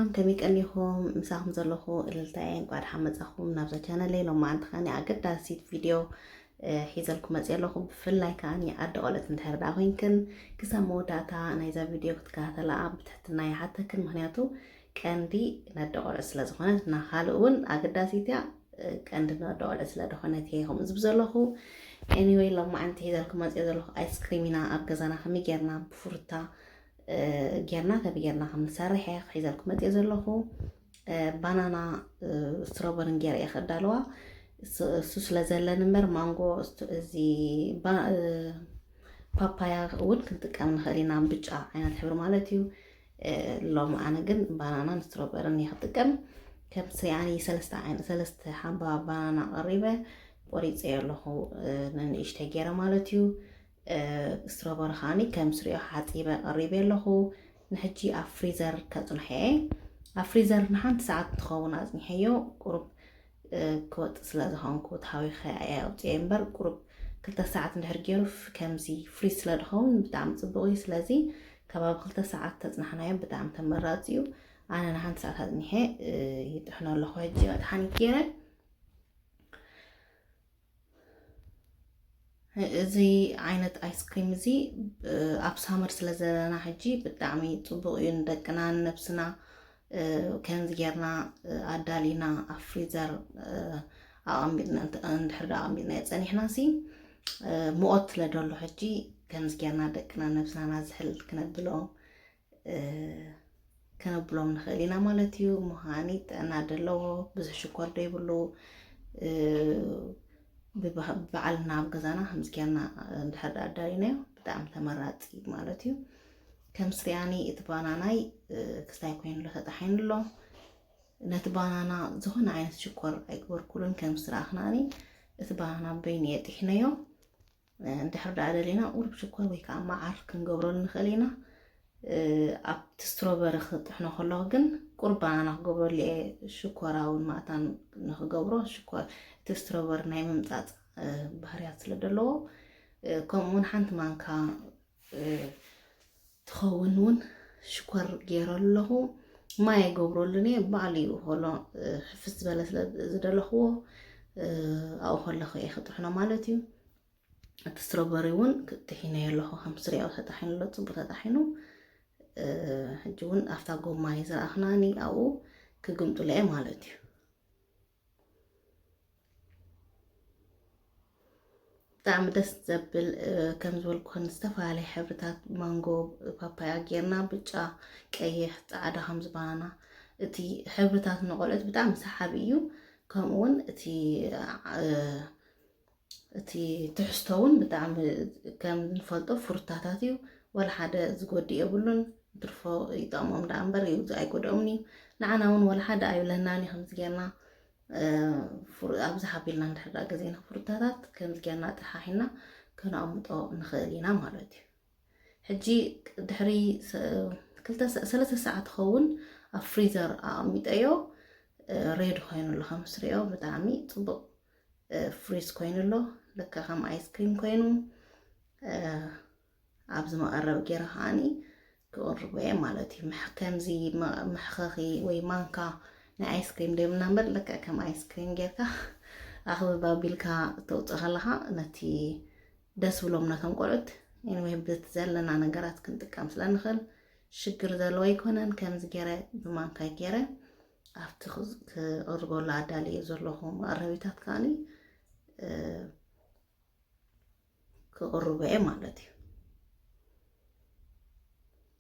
ሰላም፣ ከመይ ቀኒኹም? ምሳኹም ዘለኹ እልልታየ፣ እንኳዕ ደሓን መጻኹም ናብዛ ቻነለይ። ሎማዓንቲ ከኣ ኣገዳሲት ቪድዮ፣ እ፣ ሒዘልኩም መጽየ ኣለኹ። ብፍላይ ከኣ ኣደ ቆልዕት እንድሕር ደኣ ኮይንክን፣ ክሳብ መወዳእታ ናይዛ ቪድዮ ክትከታተላኣ ብትሕትና ይሓተክን። ምኽንያቱ ቀንዲ ነደ ቆልዕት ስለ ዝኾነት፣ እና ካልእ እውን ኣገዳሲት እያ፣ እ፣ ቀንዲ ነደ ቆልዕት ስለ ዝኾነት እየ ከምኡ ዝብል ዘለኹ። ኤኒወይ፣ ሎማዓንቲ ሒዘልኩም መጽየ ዘለኹ ኣይስክሪም ኢና። ኣብ ገዛና ከመይ ጌርና ብፍሩታ እ፣ ጌርና ከመይ ጌርና ከም ንሰርሕ እየ ሒዘልኩም መፅየ ዘለኹ። እ፣ ባናና፣ እ፣ ስትሮበርን ጌረ እየ ከዳለዋ። እሱ፣ እሱ ስለ ዘለኒ እምበር ማንጎ፣ እሱ፣ እዚ ባ-፣ እ፣ ፓፓያ እውን ክንጥቀም ንኽእል ኢና፣ ብጫ ዓይነት ሕብሪ ማለት እዩ። እ፣ ሎሚ ኣነ ግን ባናናን ስትሮበርን እየ ክጥቀም። ከም ስሪኣኒ ሰለስተ ዓይነ-፣ ሰለስተ ሓባ ባናና ቀሪበ ቆሪፀ ኣለኹ፣ እ፣ ንንእሽተይ ጌረ ማለት እዩ። እ፣ ስትሮበሪ ከዓኒ ከም ስሪኦ ሓፂበ ቀሪበ ኣለኹ። ንሕጂ ኣብ ፍሪዘር ከፅንሖ እየ። ኣብ ፍሪዘር ንሓንቲ ሰዓት እንትኸውን ኣፅኒሐዮ፣ ቁሩብ፣ እ፣ ክወጥ ስለ ዝኾንኩ ተሃዊኸ እየ ኣውፅኤ እምበር፣ ቁሩብ ክልተ ሰዓት እንድሕር ገይሩ ፍ-፣ ከምዚ ፍሪዝ ስለ ዝኸውን ብጣዕሚ ፅቡቕ እዩ። ስለዚ ከባቢ ክልተ ሰዓት ተፅናሕናዮ ብጣዕሚ ተመራፂ እዩ። ኣነ ንሓንቲ ሰዓት ኣፅኒሐ፣ እ፣ ይጥሕኖ ኣለኹ። ሕጂ መጥሓኒት ገይረ እዚ ዓይነት ኣይስክሪም እዚ፣ እ፣ ኣብ ሳመር ስለ ዘለና ሕጂ ብጣዕሚ ጽቡቕ እዩ ንደቅና፣ ንነብስና፣ እ፣ ከምዚ ጌርና፣ እ፣ ኣዳሊና ኣብ ፍሪዘር፣ እ፣ ኣቐሚጥና እንተ-፣ እንድሕር ደኣ ኣቐሚጥናዮ ጸኒሕና ሲ፣ እ፣ ሙቐት ስለ ደሎ ሕጂ ከምዚ ጌርና ደቅና ነብስና ናዝሕል ክነብሎ እ፣ ከነብሎም ንኽእል ኢና ማለት እዩ። ምዃኒ ጥዕና ደለዎ፣ ብዙሕ ሽኮር ደይብሉ፣ እ፣ ብባህ-፣ ብባዕልና ኣብ ገዛና ከምዚ ጌርና እንድሕር ደኣ ኣዳሊናዮ ብጣዕሚ ተመራጺ ማለት እዩ። ከም ስሪኣኒ እቲ ባናናይ፣ እ፣ ክስታይ ኮይኑ ኣሎ፣ ተጣሒኑ ኣሎ። ነቲ ባናና ዝኾነ ዓይነት ሽኮር ኣይግበርኩሉን፣ ከም ስራእኽናኒ እቲ ባናና በይኑ እየ ጥሒነዮ። እንድሕር ደኣ ደሊና ቁሩብ ሽኮር ወይ ከዓ መዓር ክንገብረሉ ንኽእል ኢና። እ፣ ኣብቲ ስትሮበሪ ክጥሕኖ ከለኹ ግን ቁሩብ ባናና ክገብረሉ እየ፣ ሽኮራውን ማእታን ንኽገብሮ። ሽኮር፣ እቲ ስትሮበሪ ናይ ምምጻጽ፣ እ፣ ባህርያት ስለ ዘለዎ፣ እ፣ ከምኡ እውን ሓንቲ ማንካ፣ እ፣ ትኸውን እውን ሽኮር ገይረ ኣለኹ። ማይ ኣይገብረሉን እየ፣ ባዕሉ እዩ ከሎ፣ እ፣ ሕፍስ ዝበለ ስለ ዝደለኽዎ፣ እ፣ ኣብኡ ከለኹ እየ ክጥሕኖ ማለት እዩ። እቲ ስትሮበሪ እውን ጥሒነዮ ኣለኹ፣ ከም ስሪኦ ተጣሒኑ ኣሎ፣ ጽቡቕ ተጣሒኑ። እ፣ ሕጂ እውን ኣብታ ጎማ እዩ ዝረኣኽናኒ፣ ኣብኡ ክግምጥሎ እየ ማለት እዩ። ብጣዕሚ ደስ ዘብል፣ እ፣ ከም ዝበልኩኽን ዝተፈላለየ ሕብርታት ማንጎ፣ ፓፓያ ጌርና፣ ብጫ፣ ቀይሕ፣ ጻዕዳ፣ ከምዚ ባናና። እቲ ሕብርታት ንቆልዑት ብጣዕሚ ሰሓቢ እዩ። ከምኡ እውን እቲ፣ እ፣ እቲ ትሕዝቶ እውን ብጣዕሚ፣ ከም ንፈልጦ ፍሩታታት እዩ፣ ወላ ሓደ ዝጎድእ የብሉን። ትርፎ ይጠቕሞም ደኣ እምበር እዩ፣ እዚ ኣይጎድኦምን እዩ። ንዓና እውን ወላ ሓደ ኣይብለናን እዩ። ከምዚ ጌርና፣ እ፣ ፍሩ-፣ ኣብዚ ሓቢልና እንድሕር ደኣ ገዜና ፍሩታታት ከምዚ ጌርና ጠሓሒና ከነቐምጦ ንኽእል ኢና ማለት እዩ። ሕጂ ድሕሪ ሰ-፣ ክልተ ሰ-፣ ሰለስተ ሰዓት ክኸውን ኣብ ፍሪዘር ኣቐሚጠዮ፣ እ፣ ሬዲ ኮይኑ ኣሎ። ከም ስሪኦ ብጣዕሚ ጽቡቕ፣ እ፣ ፍሪዝ ኮይኑ ኣሎ። ልክዕ ከም ኣይስክሪም ኮይኑ፣ እ፣ ኣብዚ መቐረቢ ገይረ ከዓኒ ክቕርቦ እየ ማለት እዩ። ምሕ-፣ ከምዚ መ-፣ መሕኸኺ ወይ ማንካ ናይ ኣይስክሪም ደይብልና እምበር፣ ልክዕ ከም ኣይስክሪም ጌርካ ኣኽብብ ኣቢልካ ተውፅእ ከለኻ፣ ነቲ ደስ ብሎም ነቶም ቆልዑት። ኤኒዌይ፣ በቲ ዘለና ነገራት ክንጥቀም ስለ ንኽእል ሽግር ዘለዎ ኣይኮነን። ከምዚ ገይረ ብማንካ ገይረ ኣብቲ ክዝ-፣ ክቕርበሉ ኣዳልየ ዘለኹ መቐረቢታት ከዓኒ፣ እ፣ ክቕርቦ እየ ማለት እዩ።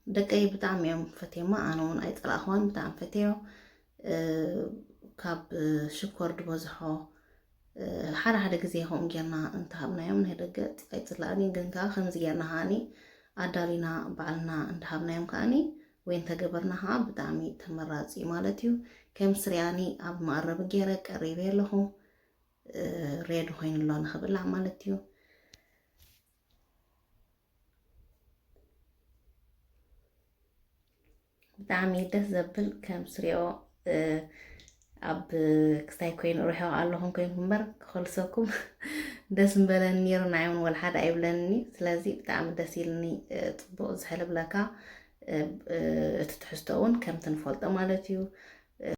ደቀይ ብጣዕሚ እዮም ፈትዮማ፣ ኣነ እውን ኣይጸላእኽዋን፣ ብጣዕሚ ፈትዮ። እ፣ ካብ ሽኮር ዝበዝሖ፣ እ፣ ሓደ ሓደ ግዜ ከምኡ ጌርና እንተሃብናዮም ናይ ደገ ኣይጽላእን እዩ፣ ግን ከኣ ከምዚ ጌርና ከኣኒ ኣዳሊና ባዕልና እንተሃብናዮም ከኣኒ ወይ እንተገበርና ከኣ ብጣዕሚ ተመራጺ እዩ ማለት እዩ። ከም ስሪኣኒ ኣብ መቐረቢ ጌረ ቀሪበ ኣለኹ። እ፣ ሬዲ ኮይኑ ኣሎ ንኽብላዕ ማለት እዩ። ብጣዕሚ ደስ ዘብል ከም ስሪኦ፣ እ፣ ኣብ ክስታይ ኮይኑ ርሕቕ ኣለኹም ኮይንኩም እምበር ክኸልሰኩም ደስ ምበለኒ ነይሩ። ንዓይ እውን ወላ ሓደ ኣይብለኒ። ስለዚ ብጣዕሚ ደስ ኢልኒ፣ እ፣ ጽቡቕ ዝሕል ብለካ። እቲ ትሕዝቶ እውን ከምቲ ንፈልጦ ማለት እዩ።